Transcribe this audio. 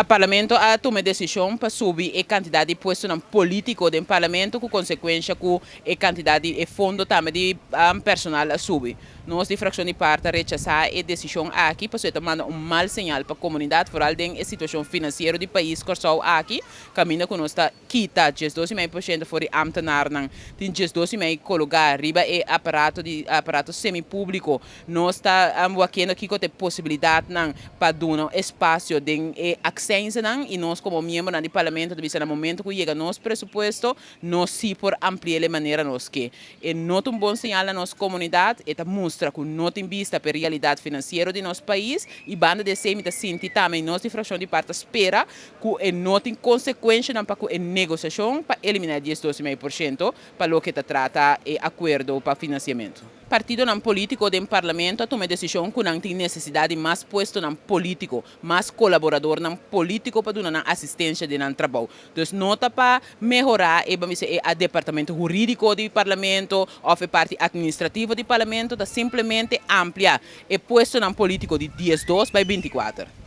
Parlamento a tuma desishon pa subi e kantidat di puestonan polítiko den parlamento, ku konsekuensia ku e kantidat di e fondo tambe di personal a subi. Nos di frakshon di par ta rechasá e desishon aki pasobra e ta manda un mal señal pa komunidat, foral den e situashon finansiero di pais Kòrsou aki, kaminda ku nos ta kita 12,5% for di ámtenarnan, tin 12,5 kologá riba e aparato di aparato semipúbliko. Nos ta wakiendo kiko ta e posibilidatnan pa duna espasio den e aksènsenan i nos komo miembronan di parlamento ta bisa na momento ku yega nos presupuesto nos si por ampli'é e manera nos ke. E no ta un bon señal na nos komunidat, e ta mustra ku no tin bista pa e realidat finansiero di nos pais i banda di esei mi ta sinti tambe i nos di frakshon di par ta spera ku e no tin konsekuenshanan pa ku e negosiashon pa eliminá e 12,5% pa loke ta trata e akuerdo pa finansiamentu. Partidonan polítiko den parlamento a tuma e desishon ku nan tin nesesidat di mas puestonan polítiko, mas kolaboradornan polítiko pa duna nan asistensia den nan trabou. Dus no ta pa mehorá e, ban bisa, e departamento hurídiko di parlamento òf e parti atministrativo di parlamento, ta simplemente amplia e puestonan polítiko di 12 bai 24.